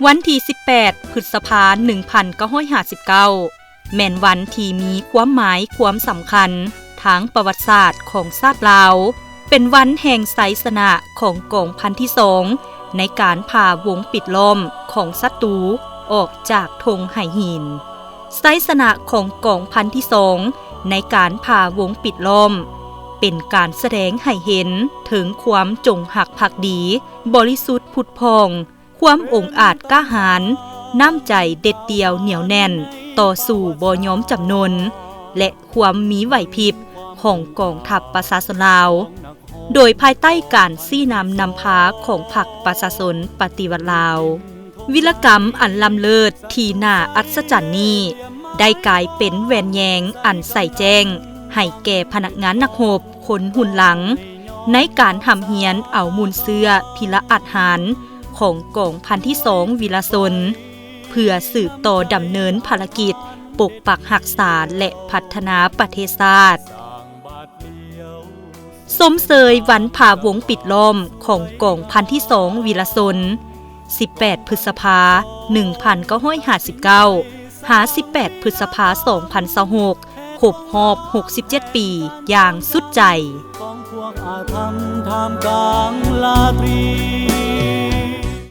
ວັນທີສິບແປດ ພຶດສະພາ ໜຶ່ງພັນເກົ້າຮ້ອຍຫ້າສິບເກົ້າ ແມ່ນວັນທີ່ມີຄວາມໝາຍຄວາມສຳຄັນທາງປະຫວັດສາດຂອງຊາດລາວ, ເປັນວັນແຫ່ງໄຊຊະນະຂອງກອງພັນທີສອງ ໃນການຜ່າວົງປິດລ້ອມຂອງສັດຕູອອກຈາກທົ່ງໄຫຫີນ. ໄຊຊະນະຂອງກອງພັນທີສອງ ໃນການຜ່າວົງປິດລ້ອມ ເປັນການສະແດງໃຫ້ເຫັນເຖິງຄວາມຈົງຮັກພັກດີ, ບໍລິສຸດຜຸດຜ່ອງ, ຄວາມອົງອາດກ້າຫານ, ນ້ຳໃຈເດັດດ່ຽວໜຽວແໜ້ນ, ຕໍ່ສູ້ບໍ່ຍອມຈຳນົນ ແລະ ຄວາມມີໄຫວພິບຂອງກອງທັບປະຊາຊົນລາວ, ໂດຍພາຍໃຕ້ການຊີ້ນຳນຳພາຂອງພັກປະຊາຊົນປະຕິວັດລາວ. ວິລະກຳອັນລ້ຳເລີດທີ່ໜ້າອັດສະຈັນນີ້ ໄດ້ກາຍເປັນແວ່ນແຍງອັນໃສແຈ້ງໃຫ້ແກ່ພະນັກງານນັກຮົບຄົນຮຸ່ນຫຼັງ ໃນການຮ່ຳຮຽນເອົາມູນເຊື້ອພິລະອາດຫານຂອງກອງພັນທີສອງວິລະຊົນ ເພື່ອສືບຕໍ່ດຳເນີນພາລະກິດປົກປັກຮັກສາ ແລະ ພັດທະນາປະເທດຊາດ. ຊົມເຊີຍວັນຜ່າວົງປິດລ້ອມຂອງກອງພັນທີສອງວິລະຊົນ ສິບແປດ ພຶດສະພາ ໜຶ່ງພັນເກົ້າຮ້ອຍຫ້າສິບເກົ້າ ຫາ ສິບແປດ ພຶດສະພາ ສອງພັນຊາວຫົກ ຄົບຮອບ ຫົກສິບເຈັດ ປີຢ່າງສຸດໃຈ. ກອງພວກອາທຳທ່າມກາງລາຕຣີ